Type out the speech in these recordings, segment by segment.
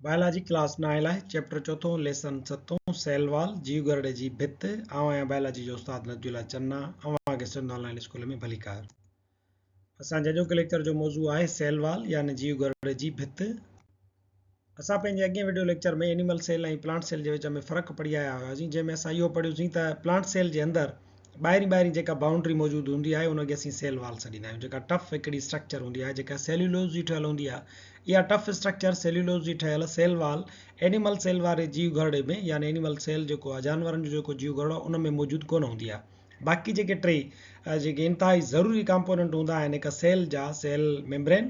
Biology class نائين لاء chapter چوٿون ليسن ستون سيل وال، جيو گهرڙي جي ڀت، آئون آهيان بائلاجي جو استاد نجي الله چنا، اوهان کي سنڌ آن لائين اسڪول ۾ ڀليڪار. اسان جي اڄوڪي ليڪچر جو موضوع آهي سيل وال يعني جيو گهرڙي جي ڀت. اسان پنهنجي اڳئين video lecture ۾ animal cell ۽ plant cell جي وچ ۾ فرق پڙهي آيا هياسين جنهن ۾ اسان اهو پڙهيوسين ته پلانٽ سيل جي اندر ٻاهرين ٻاهرين جيڪا بائونڊري موجود هوندي آهي ان کي اسين سيل وال سڏيندا آهيون جيڪا ٽف هڪڙي اسٽرڪچر هوندي آهي جيڪا سيلولوز جي ٺهيل هوندي آهي اها ٽف اسٽرڪچر سيلولوز جي ٺهيل سيل وال اينيمل سيل واري جيو گهرڙي ۾ يعني اينيمل سيل جيڪو آهي جانورن جو جيڪو جيو گهرڙو ان ۾ موجود ڪونه هوندي آهي باقي جيڪي ٽي جيڪي انتهائي ضروري ڪامپوننٽ هوندا آهن هڪ سيل جا سيل ميمبرين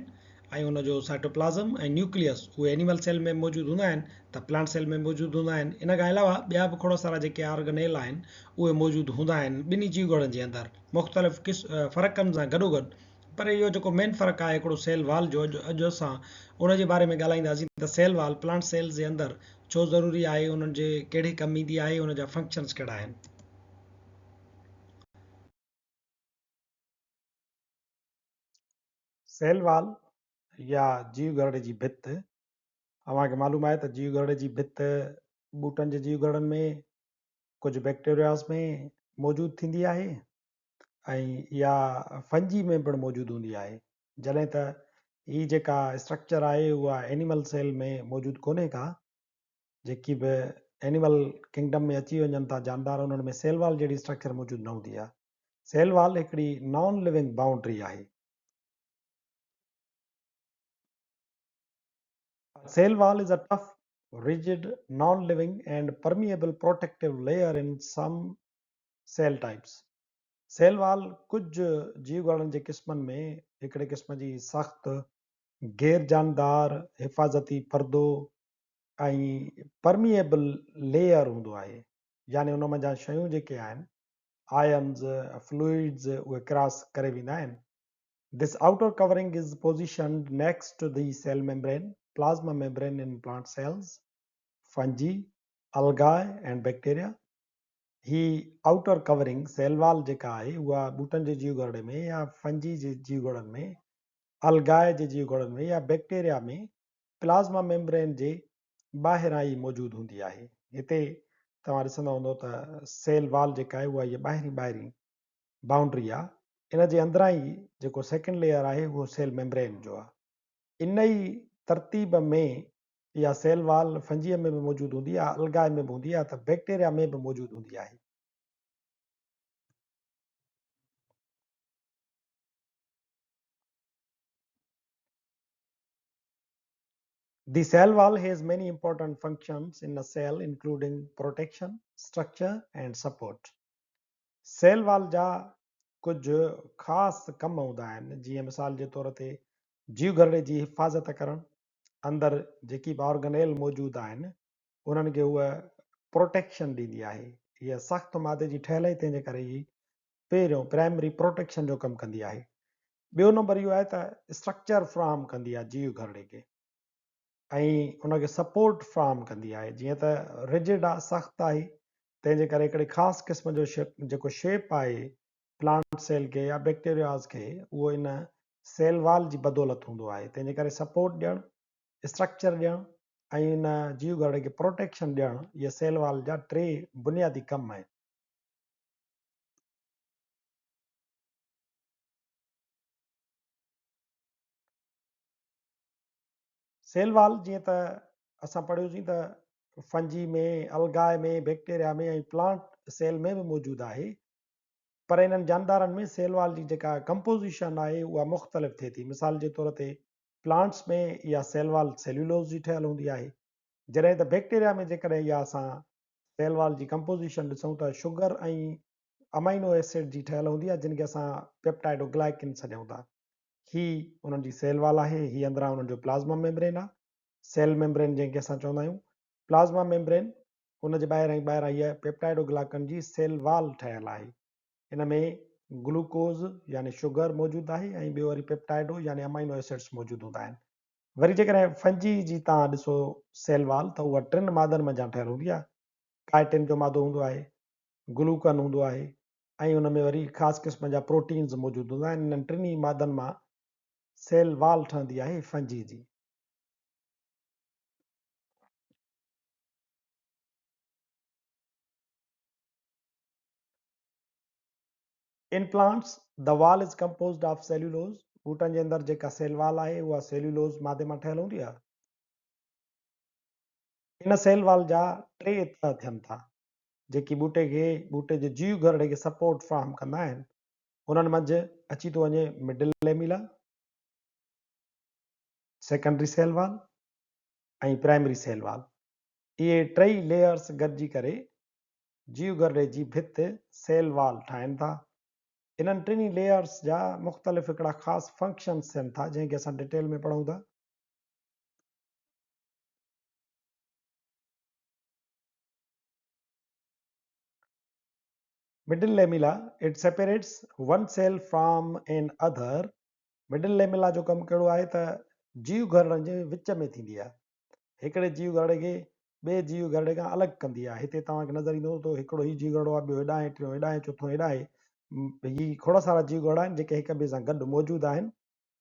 ۽ ان جو سائٽوپلازم ۽ نيوڪليس اهي اينيمل سيل ۾ موجود هوندا آهن ته پلانٽ سيل ۾ موجود هوندا آهن ان کان علاوه ٻيا به کوڙ سارا جيڪي آرگنيل آهن اهي موجود هوندا آهن ٻنهي جيوگهرڙن جي اندر مختلف فرقن سان گڏوگڏ پر اهو جيڪو مين فرق آهي هڪڙو سيل وال جو اڄ اڄ اسان ان جي باري ۾ ڳالهائينداسين ته سيل وال پلانٽ سيلز جي اندر ڇو ضروري آهي انهن جي ڪهڙي ڪم ايندي آهي ان جا فنڪشنز ڪهڙا آهن. سيل وال يا جيو گهرڙي جي ڀت، اوهان کي معلوم آهي ته جيو گهرڙي جي ڀت ٻوٽن جي جيو گهرڙن ۾ ڪجهه بيڪٽيرياز ۾ موجود ٿيندي آهي ۽ اها فنجي ۾ پڻ موجود هوندي آهي جڏهن ته هي جيڪا اسٽرڪچر آهي اها اينيمل سيل ۾ موجود ڪونهي ڪا جيڪي به اينيمل ڪنگڊم ۾ اچي وڃن ٿا جاندار انهن ۾ سيل وال جهڙي اسٽرڪچر موجود نه هوندي آهي سيل وال هڪڙي نان لونگ بائونڊري آهي. A cell wall is a tough, rigid, non-living and permeable protective layer in some cell types. Cell wall ڪجهه جيوگهرڙن جي قسمن ۾ هڪڙي قسم جي سخت، غير جاندار حفاظتي پردو ۽ پرميئبل ليئر هوندو آهي يعني ان منجهان شيون جيڪي آهن آئنز، فلوئڊز اهي ڪراس ڪري ويندا آهن. This outer covering is positioned next to the cell membrane, plasma membrane in plant cells, fungi, algae and bacteria. He outer covering cell wall جيڪا آهي اها ٻوٽن جي جيوگهرڙي ۾ يا فنجي جي جيوگهرڙن ۾ الگائي جي جيوگهرڙن ۾ يا بيڪٽيريا ۾ پلازما ميمبرين جي ٻاهران ئي موجود هوندي آهي. هتي توهان ڏسندا هوندؤ ته سيل وال جيڪا آهي اها هيء ٻاهرين ٻاهرين بائونڊري آ ان جي اندران ئي جيڪو سيڪنڊ ليئر آهي اهو سيل ميمبرين جو آ. ان ئي ترتيب ۾ اها سيل وال فنجيء ۾ به موجود هوندي آ، الگاء ۾ به هوندي آ ته بيڪٽيريا ۾ به موجود هوندي آهي. The cell wall has many important functions in a cell including protection, structure and support. Cell wall جا ڪجهه خاص ڪم هوندا آهن، جيئن مثال جي طور تي جيوگهرڙي جي حفاظت ڪرڻ، اندر جيڪي به آرگنيل موجود آهن، انهن کي هوء پروٽيڪشن ڏيندي آهي. هيء سخت مادي جي ٺهيل آهي، تنهن جي ڪري هي پهريون پرائمري پروٽيڪشن جو ڪم ڪندي آهي. ٻيو نمبر اهو آهي ته اسٽرڪچر فراهم ڪندي آهي جيوگهرڙي کي ۽ ان کي سپورٽ فراهم ڪندي آهي. جيئن ته رجڊ آهي، سخت آهي، تنهن جي ڪري هڪڙي خاص قسم جو جيڪو شيپ آهي پلانٽ سيل کي يا بيڪٽيرياز کي اهو ان سيل وال جي بدولت هوندو آهي تنهن جي ڪري سپورٽ ڏيڻ، اسٽرڪچر ڏيڻ ۽ ان جيو گهرڙي کي پروٽيڪشن ڏيڻ اهي سيل وال جا ٽي بنيادي ڪم آهن. سيل وال جيئن ته اسان پڙهيوسين ته فنجي ۾، الگاء ۾، بيڪٽيريا ۾ ۽ پلانٽ سيل ۾ به موجود آهي پر انهن جاندارن ۾ سيل وال جي جيڪا ڪمپوزيشن آهي اها مختلف ٿئي ٿي مثال جي طور تي پلانٽس ۾ اها سيل وال سيلولوز جي ٺهيل هوندي آهي جڏهن ته بيڪٽيريا ۾ جيڪڏهن اها اسان سيل وال جي ڪمپوزيشن ڏسون ته شگر ۽ امائنو ايسڊ جي ٺهيل هوندي آهي جن کي اسان پيپٽائڊو گلائڪن سڏيون ٿا. هي انهن جي سيل وال آهي، هي اندران انهن جو پلازما ميمبرين آهي، سيل ميمبرين جنهن کي اسان چوندا آهيون، پلازما ميمبرين، ان جي ٻاهران ئي ٻاهران هيء پيپٽائڊوگلاڪن جي سيل وال ٺهيل آهي. ان ۾ گلوڪوز يعني شگر موجود آهي ۽ ٻيو وري پيپٽائڊو يعني امائنو ايسڊس موجود هوندا آهن. وري جيڪڏهن فنجي جي توهان ڏسو سيل وال ته اها ٽن مادن منجهان ٺهيل هوندي آهي. ڪائٽن جو مادو هوندو آهي، گلوڪن هوندو آهي ۽ ان ۾ وري خاص قسم جا پروٽينز موجود هوندا آهن. انهن ٽنهي مادن مان سيل وال ٺهندي آهي فنجي جي. In plants, the wall is composed of cellulose. ٻوٽن جي اندر جيڪا سيل وال آهي اها سيلولوز مادي مان ٺهيل هوندي آهي. ان سيل وال جا ٽي تهه ٿين ٿا، جيڪي ٻوٽي کي ٻوٽي جي جيو گهرڙي کي سپورٽ فراهم ڪندا آهن. انهن منجهه اچي ٿو وڃي middle lamella, secondary cell wall ۽ primary cell wall. اهي ٽئي ليئرس گڏجي ڪري جيو گهرڙي جي ڀت، سيل وال، ٺاهين ٿا. انهن ٽنهي ليئرز جا مختلف هڪڙا خاص فنڪشنز ٿين ٿا جنهن کي اسان ڊيٽيل ۾ پڙهون ٿا. Middle lamella, It separates one cell from an other، middle lamella جو ڪم ڪهڙو آهي ته جيو گهرڙن جي وچ ۾ ٿيندي آهي. هڪڙي جيو گهرڙي کي ٻئي جيو گهرڙي کان الڳ ڪندي آهي. هتي توهان کي نظر ايندو ته هڪڙو هي جيو گهرڙو آهي، ٻيو هيڏانهن، ٽيون هيڏانهن، چوٿون هيڏانهن. هي کوڙ سارا جيو گهرڙا آهن جيڪي هڪ ٻئي سان گڏ موجود آهن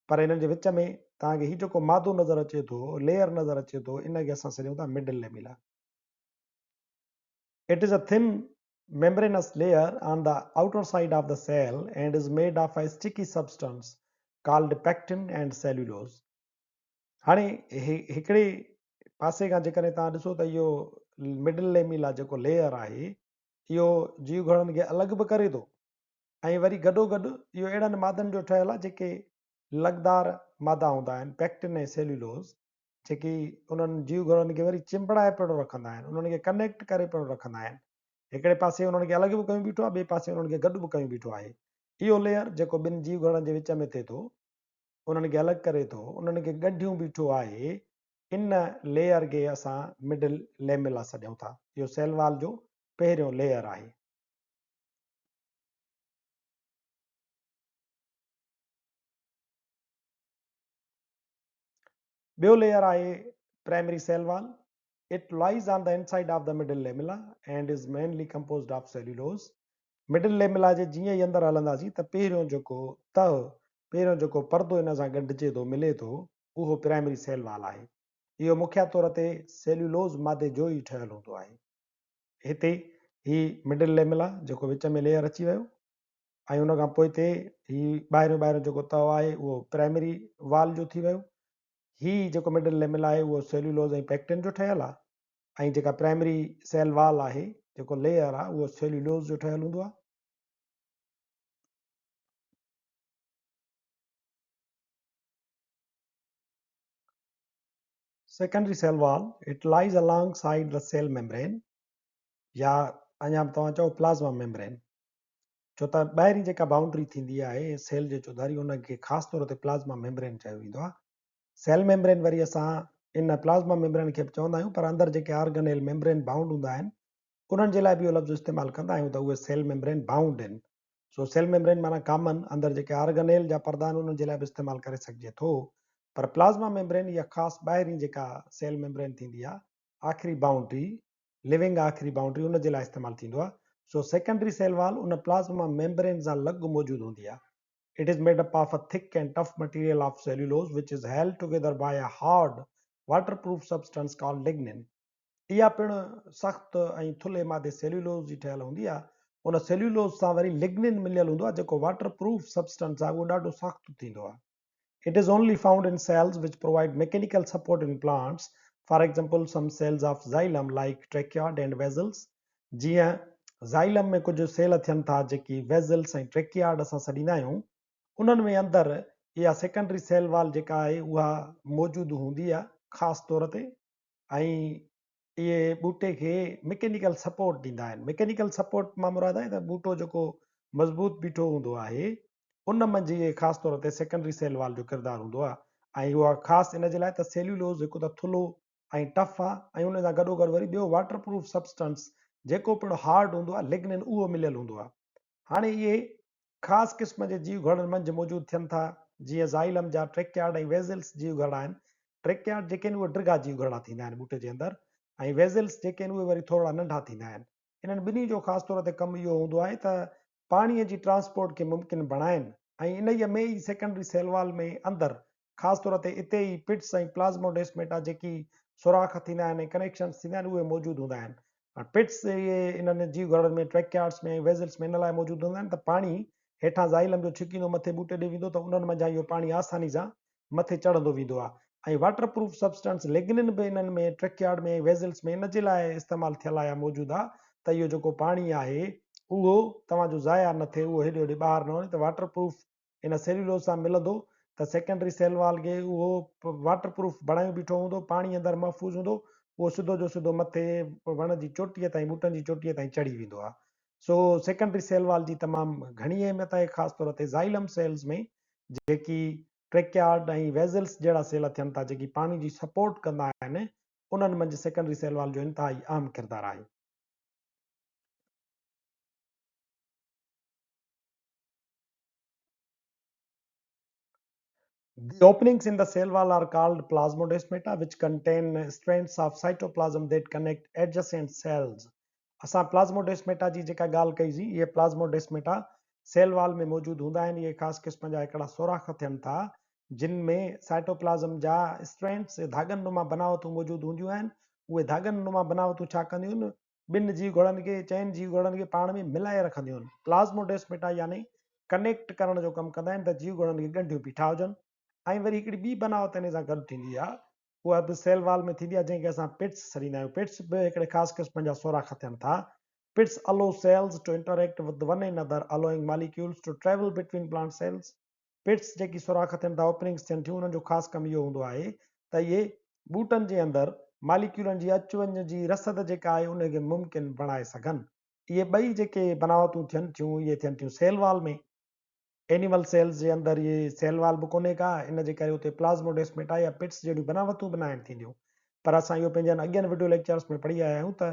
پر انهن جي وچ ۾ توهان کي هي جيڪو مادو نظر اچي ٿو، ليئر نظر اچي ٿو، ان کي اسان سڏيون ٿا middle lamella. It is a thin membranous layer on the outer side of the cell and is made of a sticky substance called pectin and cellulose. هاڻي هڪڙي پاسي کان جيڪڏهن توهان ڏسو ته اهو مڊل ليميلا جيڪو ليئر آهي اهو جيو گهرڙن کي الڳ به ڪري ٿو ۽ وري گڏو گڏ اهو اهڙن مادن جو ٺهيل آهي جيڪي لڳدار مادا هوندا آهن پيڪٽن ۽ سيلولوز جيڪي انهن جيو گهرڙن کي وري چنبڙائي پڻ رکندا آهن انهن کي ڪنيڪٽ ڪري پڻ رکندا آهن هڪڙي پاسي انهن کي الڳ به ڪيون بيٺو آهي ٻئي پاسي انهن کي گڏ به ڪيون بيٺو آهي اهو ليئر جيڪو ٻن جيو گهرڙن جي وچ ۾ ٿئي ٿو انهن کي الڳ ڪري ٿو، انهن کي ڳنڍيون بيٺو آهي، ان ليئر کي اسان مڊل ليميلا سڏيون ٿا. اهو سيل وال جو پهريون ليئر آهي. ٻيو ليئر آهي primary cell wall. It lies on the inside of the middle lamella and is mainly composed of cellulose. Middle lamella جي جيئن ئي اندر هلنداسين ته پهريون جيڪو تهه، پهريون جيڪو پردو ان سان ڳنڍجي ٿو، ملي ٿو، اهو پرائمري سيل وال آهي. اهو مکيه طور تي سيلولوز مادي جو ئي ٺهيل هوندو آهي. هتي هي مڊل ليميلا جيڪو وچ ۾ ليئر اچي ويو ۽ ان کان پوئتي هي ٻاهريون ٻاهريون جيڪو تهه آهي اهو پرائمري وال جو ٿي ويو. هي جيڪو مڊل ليميلا آهي اهو سيلولوز ۽ پيڪٽن جو ٺهيل آهي ۽ جيڪا پرائمري سيل وال آهي جيڪو ليئر آهي اهو سيلولوز جو ٺهيل هوندو آهي. Secondary cell wall, It lies alongside the cell membrane يا اڃا به توهان چئو پلازما ميمبرين ڇو ته ٻاهرين جيڪا بائونڊري ٿيندي آهي سيل جي چوڌاري ان کي خاص طور تي پلازما ميمبرين چيو ويندو آهي. سيل ميمبرين وري اسان ان پلازما ميمبرين کي به چوندا آهيون پر اندر جيڪي آرگنيل ميمبرين بائونڊ هوندا آهن انهن جي لاء به اهو لفظ استعمال ڪندا آهيون ته اهي سيل ميمبرين بائونڊ آهن. سو سيل ميمبرين معنيٰ ڪامن اندر جيڪي آرگنيل جا پردا آهن انهن جي لاء به استعمال ڪري سگهجي ٿو پر پلازما ميمبرين يا خاص ٻاهرين جيڪا سيل ميمبرين ٿيندي آهي آخري بائونڊري ليونگ آخري بائونڊري ان جي لاء استعمال ٿيندو آهي سو سيڪنڊري سيل وال ان پلازما ميمبرين سان لڳ موجود هوندي آهي. It is made up of a thick and tough material of cellulose which is held together by a hard waterproof substance called lignin. اها پڻ سخت ۽ ٿلهي مادي سيلولوز جي ٺهيل هوندي آهي. ان سيلولوز سان وري لگنين مليل هوندو آهي جيڪو واٽر پروف سبسٽنس آهي اهو ڏاڍو سخت ٿيندو آهي. It is only found in cells which provide mechanical support in plants, for example some cells of xylem like tracheid and vessels جيئن xylem ۾ ڪجهه سيل ٿين ٿا جيڪي vessels ۽ tracheid اسان سڏيندا آهيون انهن ۾ اندر اها سيڪنڊري سيل وال جيڪا آهي اها موجود هوندي آهي خاص طور تي ۽ اهي ٻوٽي کي مڪينيڪل سپورٽ ڏيندا آهن. مڪينيڪل سپورٽ مان مراد آهي ته ٻوٽو جيڪو مضبوط بيٺو هوندو آهي ان منجهه اهي خاص طور تي سيڪنڊري سيل وال جو ڪردار هوندو آهي ۽ اها خاص ان جي لاء ته سيلولوز هڪ ته ٿلهو ۽ ٽف آهي ۽ ان سان گڏوگڏ وري ٻيو واٽر پروف سبسٽنس جيڪو پڻ هارڊ هوندو آهي لگنن اهو مليل هوندو آهي. هاڻي اهي خاص قسم جي جيو گهرڙن منجهه موجود ٿين ٿا، جيئن زائيلم جا ٽريڪياڊ ۽ ويزلس جيو گهرڙا آهن. ٽريڪياڊ جيڪي آهن اهي ڊگها جيو گهرڙا ٿيندا آهن ٻوٽي جي اندر ۽ ويزلس جيڪي آهن اهي وري ٿورڙا ننڍا ٿيندا آهن. انهن ٻنهي جو خاص طور تي ڪم اهو هوندو آهي ته پاڻيء جي ٽرانسپورٽ کي ممڪن بڻائين ۽ انهيء ۾ ئي سيڪنڊري سيل وال ۾ اندر خاص طور تي اتي ئي پٽس ۽ پلازموڊيسميٽا جيڪي سوراخ ٿيندا آهن ۽ ڪنيڪشنز ٿيندا آهن اهي موجود هوندا آهن. پٽس اهي انهن جيو گهرڙن ۾ ٽريڪياڊس ۾ ۽ ويزلس ۾ ان لاء موجود هوندا آهن ته پاڻي هيٺان زائلم جو ڇڪيندو مٿي ٻوٽي ڏي ويندو ته انهن منجهان اهو پاڻي آساني سان مٿي چڙهندو ويندو آهي ۽ واٽر پروف سبسٽنس لگنن به انهن ۾ ٽريڪياڊ ۾ ۽ ويزلس ۾ ان جي لاء استعمال ٿيل آهي يا موجود آهي ته اهو جيڪو پاڻي آهي اهو توهان جو ضايع نه ٿئي اهو هيڏي هوڏي ٻاهر نه وڃي ته واٽر پروف ان سيلولوز سان ملندو ته سيڪنڊري سيل وال کي اهو واٽر پروف بڻايو بيٺو هوندو، پاڻي اندر محفوظ هوندو، اهو سڌو جو سڌو مٿي وڻ جي چوٽيء تائين، ٻوٽن جي چوٽيء تائين چڙهي ويندو آهي. سو سيڪنڊري سيل وال جي تمام گهڻي اهميت آهي، خاص طور تي زائلم سيلز ۾ جيڪي ٽريڪيارڊ ۽ ويزلس جهڙا سيل ٿين ٿا جيڪي پاڻي جي سپورٽ ڪندا آهن، انهن منجهه سيڪنڊري سيل وال جو انتهائي اهم ڪردار آهي. The openings in the cell wall are called plasmodesmata which contain strands of cytoplasm that connect adjacent cells. اسان پلازموڊيسميٽا جي جيڪا ڳالهه ڪئي سين اهي پلازموڊيسميٽا سيل وال ۾ موجود هوندا آهن اهي خاص قسم جا هڪڙا سوراخ ٿين ٿا جن ۾ سائٽوپلازم جا اسٽرينڊس ڌاڳن نما بناوتون موجود هونديون آهن اهي ڌاڳن نما بناوتون ڇا ڪنديون آهن ٻن جيوگهرڙن کي، چئن جيوگهرڙن کي پاڻ ۾ ملائي رکنديون آهن. پلازموڊيسميٽا يعني ڪنيڪٽ ڪرڻ جو ڪم ڪندا آهن ته جيوگهرڙن کي ڳنڍيون بيٺا هجن ۽ وري هڪڙي ٻي بناوت انهي سان گڏ ٿيندي آهي اها به سيل وال ۾ ٿيندي آهي جنهن کي اسان پٽس سڏيندا آهيون. پٽس به هڪڙي خاص قسم جا سوراخ ٿين ٿا. Pits allow cells to interact with one another allowing molecules to travel between plant cells. Pits جيڪي سوراخ ٿين ٿا Openings ٿين ٿيون انهن جو خاص ڪم اهو هوندو آهي ته اهي ٻوٽن جي اندر ماليڪيولن جي اچ وڃ جي رسد جيڪا آهي ان کي ممڪن بڻائي سگهن. اهي ٻئي جيڪي بناوتون ٿين ٿيون اهي ٿين ٿيون سيل وال ۾. اينيمل سيلز جي اندر اهي سيل وال به ڪونهي ڪا ان جي ڪري اتي پلازموڊيسميٽا يا پٽس جهڙيون بناوتون به ناهن ٿينديون پر اسان اهو پنهنجن اڳين وڊيو ليڪچرس ۾ پڙهي آيا آهيون ته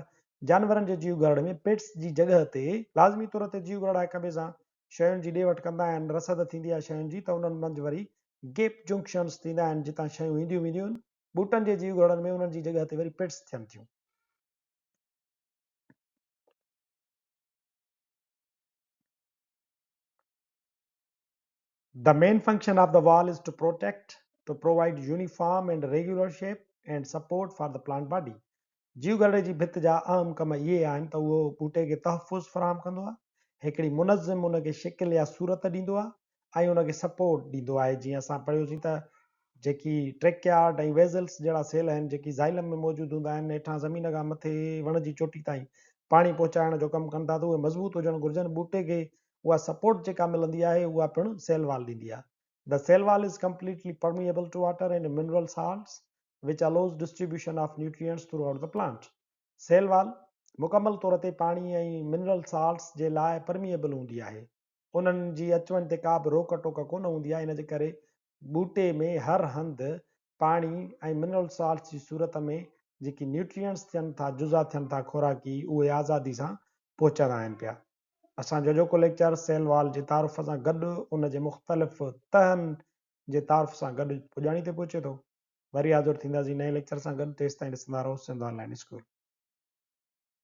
جانورن جي جيو گهرڙ ۾ پٽس جي جڳهه تي لازمي طور تي جيو گهرڙا هڪ ٻئي سان شين جي ڏي وٺ ڪندا آهن، رسد ٿيندي آهي شين جي ته انهن منجهه وري گيپ جنڪشنز ٿيندا آهن جتان شيون اينديون وينديون آهن. ٻوٽن جي جيو گهرڙن ۾ انهن جي جڳهه تي وري پٽس ٿين ٿيون. The main function of the wall is to protect, to provide uniform and regular shape and support for the plant body. جيوگهرڙي جي ڀت جا اهم ڪم اهي آهن ته اهو ٻوٽي کي تحفظ فراهم ڪندو آهي، هڪڙي منظم ان کي شڪل يا صورت ڏيندو آهي ۽ ان کي سپورٽ ڏيندو آهي جيئن اسان پڙهيوسين ته جيڪي ٽريڪيارڊ ۽ ويزلس جهڙا سيل آهن جيڪي زائلم ۾ موجود هوندا آهن هيٺان زمين کان مٿي وڻ جي چوٽي تائين پاڻي پهچائڻ جو ڪم ڪن ٿا ته اهي مضبوط هجڻ گهرجن ٻوٽي کي اها سپورٽ جيڪا ملندي آهي اها پڻ سيل وال ڏيندي آهي The cell wall is completely permeable to water and mineral salts which allows distribution of nutrients throughout the plant. Cell wall مڪمل طور تي پاڻي ۽ منرل سالٽس جي لاء پرميئبل هوندي آهي. انهن جي اچ وڃ تي ڪا به روڪ ٽوڪ ڪونه هوندي آهي ان جي ڪري ٻوٽي ۾ هر هنڌ پاڻي ۽ منرل سالٽس جي صورت ۾ جيڪي نيوٽرينٽس ٿين ٿا جزا ٿين ٿا خوراڪي اهي آزادي سان پهچندا آهن پيا. اسان جو اڄوڪو ليڪچر سيل وال جي تعارف سان گڏ ان جي مختلف تهن جي تعارف سان گڏ پڄاڻي تي پهچي ٿو. وري حاضر ٿينداسين نئين ليڪچر سان گڏ تيستائين ڏسندا رهو سنڌ آن لائين اسڪول.